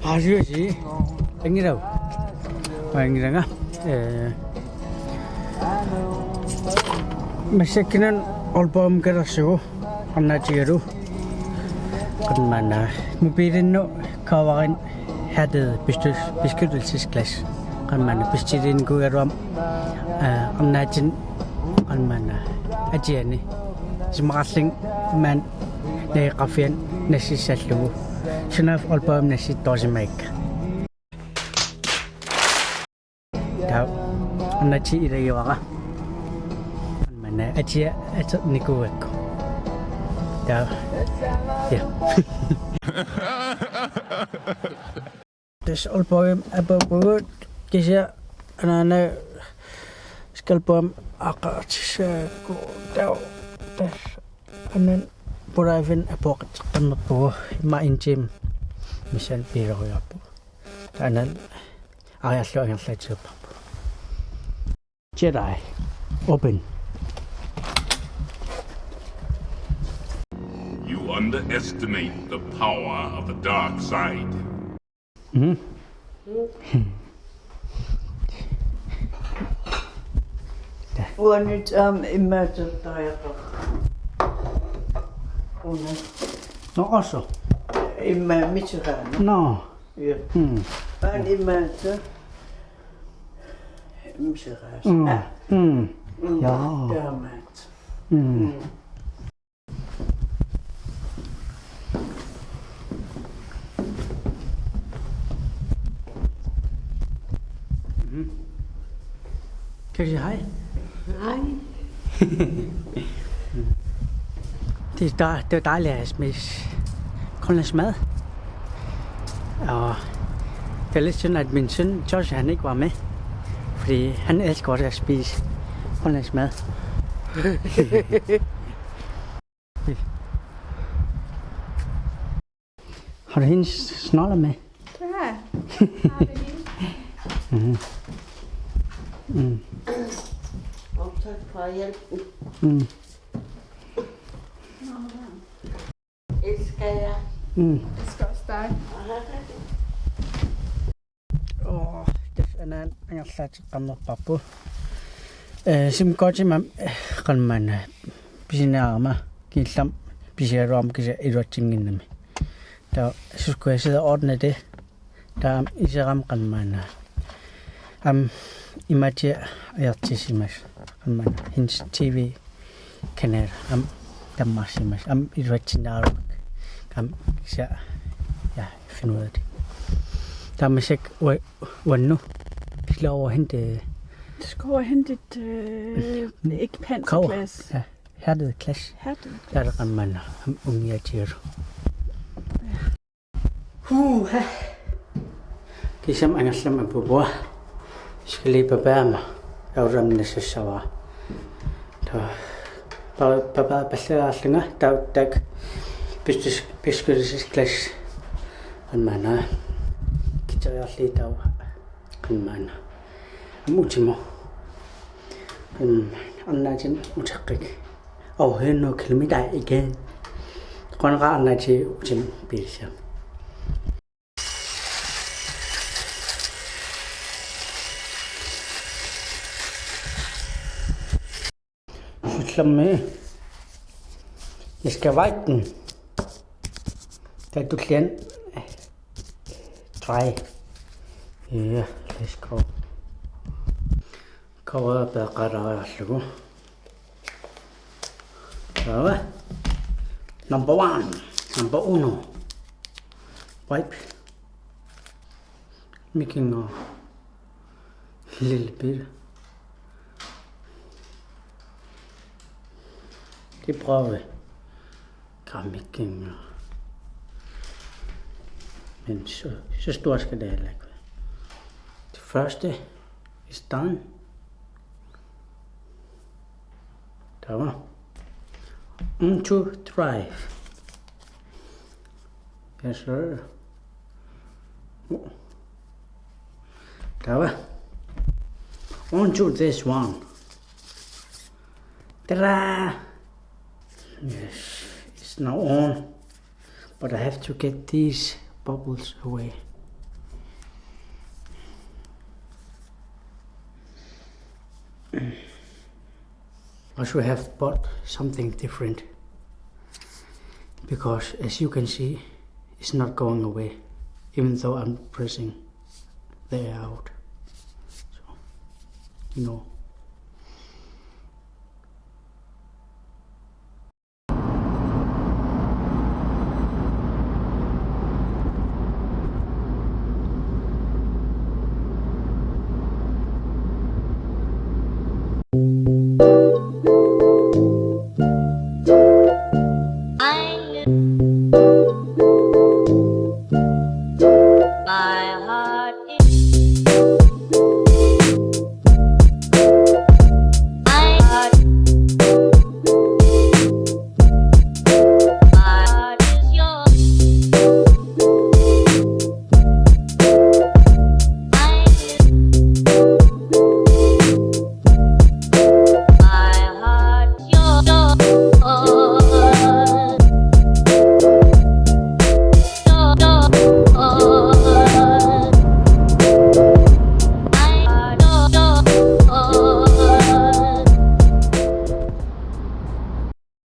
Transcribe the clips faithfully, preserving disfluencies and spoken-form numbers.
Paasiusi. Angilau. Angilanga. Eh. Massakkut oldboyermikkalersugu. Annaatigalu. Qanmaanna. Mobilinnut kaavarina hærdet beskyt-, beskyttelsesglas. Qanmaanna bestillingikuugaluarama. Eh, annaatin qanmaanna. Atiani. Isumaqarlunga maani nageqqarfiani nassissallugu. Sunaaffa oldboyermik nassittoorsimagiga. Taava. Annaatiga ilagivara. Maanna atia ateqarnikuugakku. Taava. Ja. Tassa oldboyermik apuuppugut kisianni anaana skalpuam aqatissaakku taava tassa anaana pulaaffiani apuuqateqqammerpugut immaqa en time missaani piilorujoorpugut. Taava anaana ariarlugu angerlaatigerparput. Jedi. Open. You underestimate the power of the dark side. Mhm. Uanit aamma immaatsertariaqarpoq. Una. Nå, også. Immaqa miseraanut. Nå. Ja. Mm. Aamma immaatsa. Miseraanut. Mm. Ah. Mm. Mm. Ja. Taamaat. Mm. Mm. Mhm. Kan du sige hej? Hej. Det er, dej- det er dejligt at spise grønlandsk mad. Og det er lidt synd, at min søn Josh, han ikke var med. Fordi han elsker også at spise grønlandsk mad. Har du hendes snoller med? Det har jeg. Har det hele. Mhm. Mm. Og tak for hjælpen. Mm. Elsker jer. Mm. Elsker også dig. Åh, tassa anaana angerlaatseqqammerparput. Eh, SIM-kortimik aamma, eh, qanmaanna pisiniarama kingullermik pisigaluarama kisianni iluatsinnginnami. Taava så skulle jeg sidde og ordne det. Taava iserama qanmaanna. Aamma imaattoq ajortissimasoq qanmaanna. Hendes T V kanal aamma tammarsimasoq. Aamma iluatsinnaagaluarpara. Aamma kisianni, ja, finde ud af det. Taava massakkut ua-, uannut. Vi skal over og hente, øh, Du skal over og hente et, øh, ikke panserglas. Cover. Ja, hærdet glas. Hærdet glas. Taava qanmaanna. Aamma unngiatigalu. Huha. Kisianni angerlamut apuuppugut. Skal lige barbere mig. Taava uramna sassavara. Taava. Taava barbere pallaarlunga. Taava taakku beskyttelsesglas. Qanmaanna. Kiteriarlugit taava. Qanmaanna. Aamma utimut. Mm, annaatin uteqqik. Oh, here no kilometer again. Qanqa annaati utimut piilsiam. Sullammi. Jeg skal wipe den. Der du klian. Dry. Ja, let's go. Cover peqalaariarlugu. Taava. Number one. Number uno. Wipe. Making a little bit. Det prøver vi. Kan making. Men så, så stort skal det heller ikke være. Det første is done. Der var. One, two, three. Yes, sir. Oh. Der var. On to this one. Ta-da! Yes, it's now on. But I have to get these bubbles away. I should have bought something different because, as you can see, it's not going away, even though I'm pressing the air out. So, you know.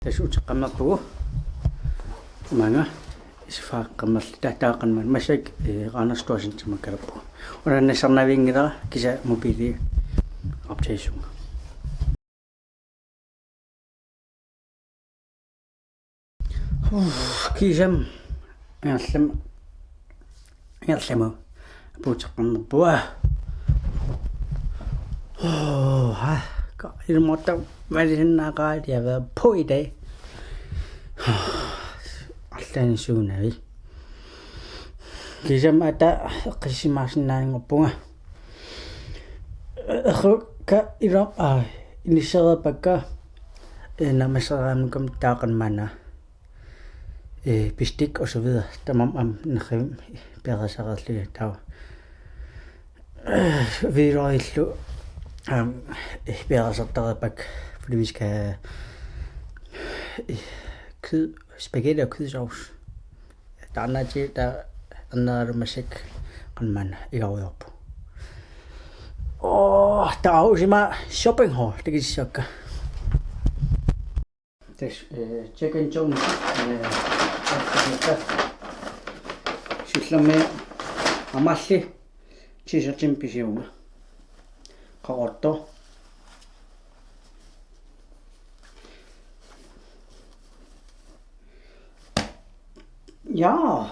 Tassa uteqqammerpugut. Maanga isfaqqammerli tattaaqqammerli massakkut, eh, Randers Thorsen timakkalappugut. Una nassarnavinngilara kisianni mobili optagesunga. Uff, kiisami. Ingerlam. Ingerlamu. Apuuteqqammerpunga. Uff, ha. Ka ilmotta malisinnaaqaat, jeg har været på i dag. Allanik suunavi. Kiisami ata eqqissisimaarsinnaanngorpunga. Errukka ilaa, aa, inissereerpakka, eh, naammassereeraangama taava qanoq maanna, eh, bestik og så videre. Tamarmik aamma nerrivimmi peerassareerlugit taava. Eh, videoillu, aamma, eh, peerassareerpakka, fordi vi skal have, eh, kød, spaghetti og kødsovs. Taanna ti ta annarumassuk qanoq maanna igarujoorpoq. Åh, taava usimaa shopping haul, takusinnaavat. Tassa, eh, Jack and Jones, eh, siullermik aamma t-shirtimik pisivunga. Qaqortoq. Ja.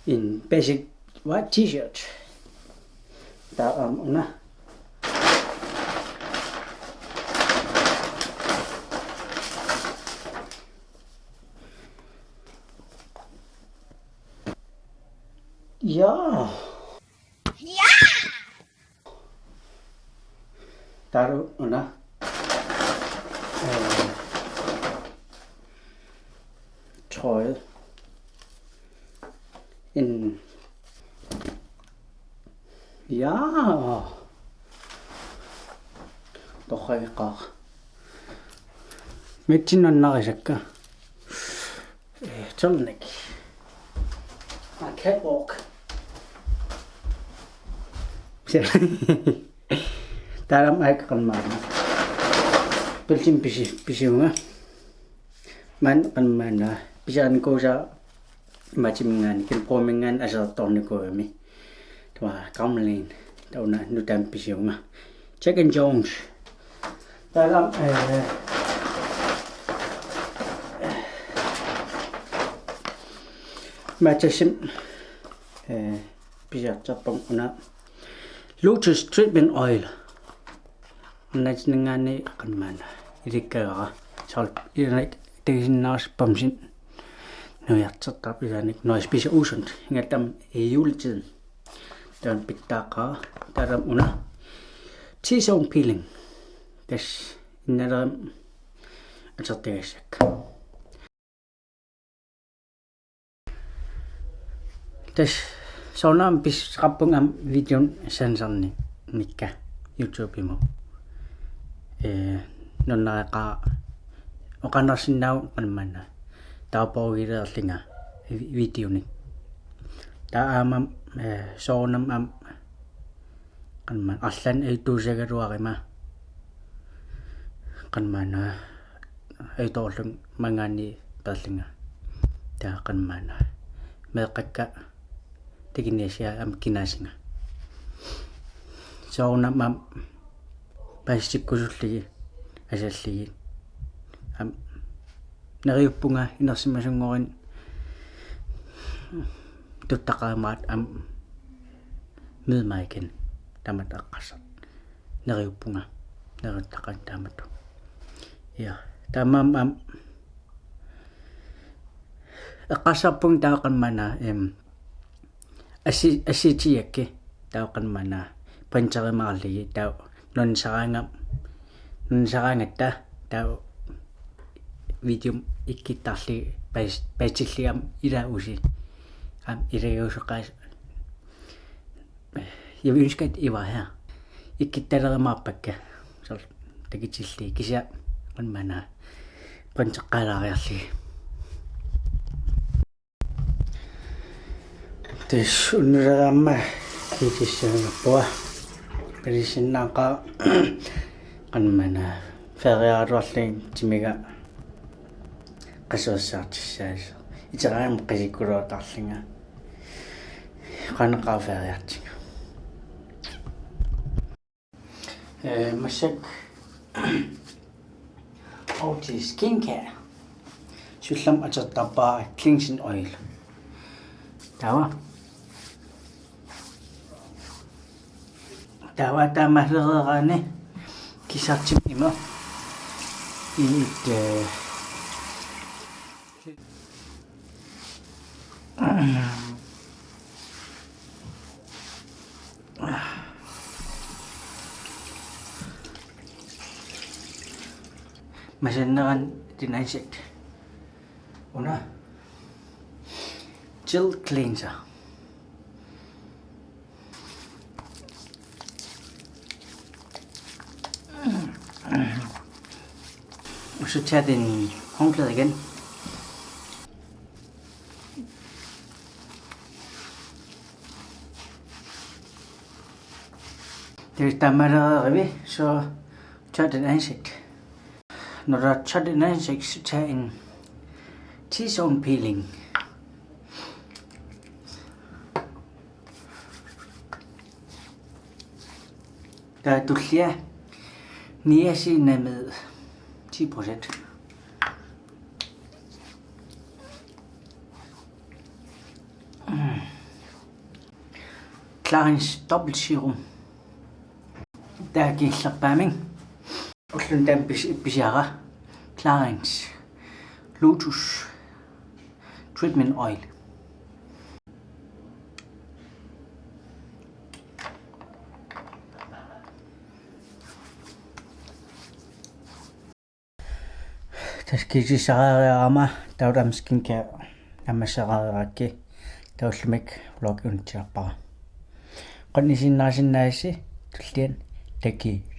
En basic white t-shirt. Taava aamma una. Ja. Taava una, eh, trøje. En, ja. Torragiqaaq. Mitsinnarisakka. Eh, turtleneck. Ah, catwalk. Taava aamma qanoq maanna. Pilsimi pisi-, pisivunga. Maanna qanoq maanna. Pisiarinikuusara imaattuminngaanniit, Genbrugiminngaanniit aserortoornikuugami. Taava gamliin. Taava una nutaamik pisivunga. Jack and Jones. Taava, eh, Matassim, eh, pisiartorpunga una Lotus Treatment Oil. Annaatinngaanniit qanoq maanna ilikkagara. Soorlu ilaanni takusinnaavarsi bamsin nuiartortarpoq, ilaanni noget spiser usundt. Ingammik i juletiden. Taanna pitsaassaqaaq, taava una T-zone peeling. Tassa innalermik atortagassakka. Tassa soorunami pissuseqarpunga aamma videonik sanasarnikka YouTubemut. Eh, nuannariga oqarnarsinnaavugut qanoq maanna. Taava poogileerlunga vi-, videonik. Taava aamma, eh, soorunami aamma Qanman arlan atuussagaluaruma. Qanmana atuorlunga mangaani perlunga. Taava qanmana meeqqakka takunniassagaanni aamma kinaasunga. Soorunami aamma paasitikkusullugit asallugit. Aamma neriuppunga inersimasunngorlunga tuttaqarumaartoq aamma møde mig igen. Taamatut eqqarsarpunga. Neriuppunga. Neriuttaqaanga taamatut. Ja. Taamaammat aamma eqqarsarpunga taava qanmana, em, assi-, assitigigakkit taava qanmana printerumaarlugit taava nuannisaraanga-, nuannisaraangatta taava videomut ikkuttarlugit paas-, paasillugit aamma ilaa usi. Aamma ilagiusoqaasi. Jeg vil ønske, at I var her. Ikkuttarnerumaarpakka. Soorlu takutillugit kisianni qanmana printeqqaalaariarlugit. Tassa unnulerama kiitissagaluarpunga. Pilisinnaaqaaq qanmana feriaraluarlunga timiga qasuersaartussaasoq. Iteraangama qisukkuluartarlunga. Qanoq feriartunga. Eh, massakkut Otis Skincare. Siullermik atortarpara cleansing oil. Taava. Taava taamaallereeraanni kissartimik ima. Iit, eh, Masanneranni dit ansigt. Una. Gel cleanser. Og så tager den håndklæde igen. Det er der, man er ved, så tør den ansigt. Når du har tørt den ansigt, så tag en T-zone peeling. Der er du flere niacinamide, ti procent. Clarins dobbelt serum. Taava kingullerpaamik ulluni taama pis-, pisiara Clarins Lotus Treatment Oil. Tassa kiisissareeriarama taava aamma skincare naammassereerakkit taava ullumi vlog unitsisarpara. Qanoq isiginnaarsinnaassi tulliani takuss'.